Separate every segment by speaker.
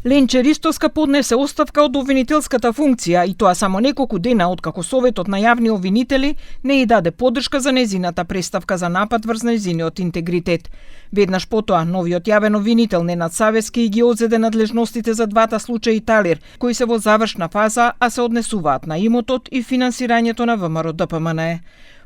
Speaker 1: Ленче Ристоска поднесе оставка од обвинителската функција и тоа само неколку дена откако Советот на јавни обвинители не ја даде поддршка за незината преставка за напад врз незиниот интегритет. Веднаш потоа, новиот јавен обвинител Ненад Савески ги одзеде надлежностите за двата случаи Талир, кои се во завршна фаза, а се однесуваат на имотот и финансирањето на ВМРО-ДПМНЕ.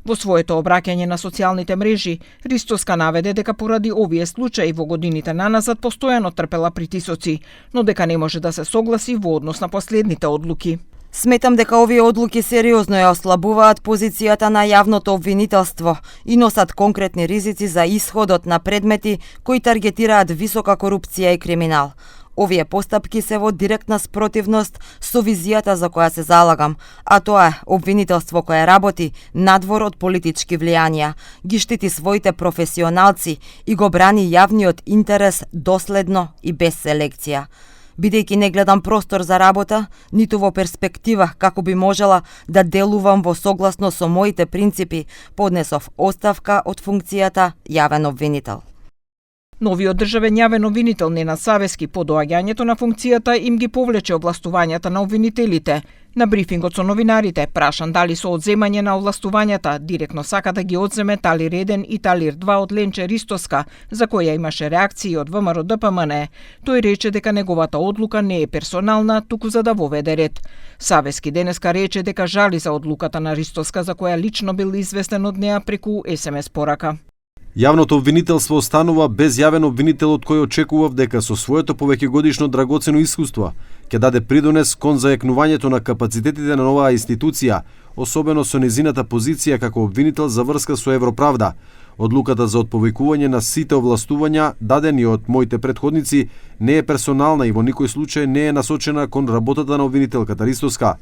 Speaker 1: Во своето обраќање на социјалните мрежи, Ристоска наведе дека поради овие случаи во годините наназад постојано трпела притисоци, но дека не може да се согласи во однос на последните одлуки.
Speaker 2: Сметам дека овие одлуки сериозно ја ослабуваат позицијата на јавното обвинителство и носат конкретни ризици за исходот на предмети кои таргетираат висока корупција и криминал. Овие постапки се во директна спротивност со визијата за која се залагам, а тоа е обвинителство кое работи надвор од политички влијанија, ги штити своите професионалци и го брани јавниот интерес доследно и без селекција. Бидејќи не гледам простор за работа, ниту во перспектива како би можела да делувам во согласно со моите принципи, поднесов оставка од функцијата јавен обвинител.
Speaker 1: Новиот државен јавен обвинител Ненад Савески по доаѓањето на функцијата им ги повлече овластувањата на обвинителите. На брифингот со новинарите, прашан дали со одземање на овластувањата директно сака да ги одземе Талир 1 и Талир 2 од Ленче Ристоска, за која имаше реакции од ВМРО-ДПМНЕ, тој рече дека неговата одлука не е персонална, туку за да воведе ред. Савески денеска рече дека жали за одлуката на Ристоска, за која лично бил известен од неа преку СМС порака.
Speaker 3: Јавното обвинителство останува без јавен обвинител од кој очекував дека со своето повеќегодишно драгоцено искуство ќе даде придонес кон зајакнувањето на капацитетите на новаа институција, особено со незината позиција како обвинител за врска со Европравда. Одлуката за отповикување на сите овластувања дадени од моите претходници не е персонална и во никој случај не е насочена кон работата на обвинителката Ристоска.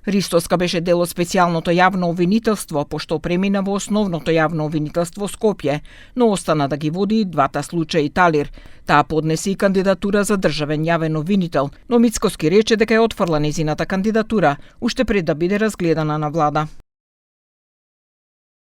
Speaker 1: Ристоска беше дел од специјалното јавно обвинителство, пошто премина во основното јавно обвинителство Скопје, но остана да ги води двата случаи Талир. Таа поднесе и кандидатура за државен јавен обвинител, но Мицкоски рече дека ја отфрла незината кандидатура, уште пред да биде разгледана на влада.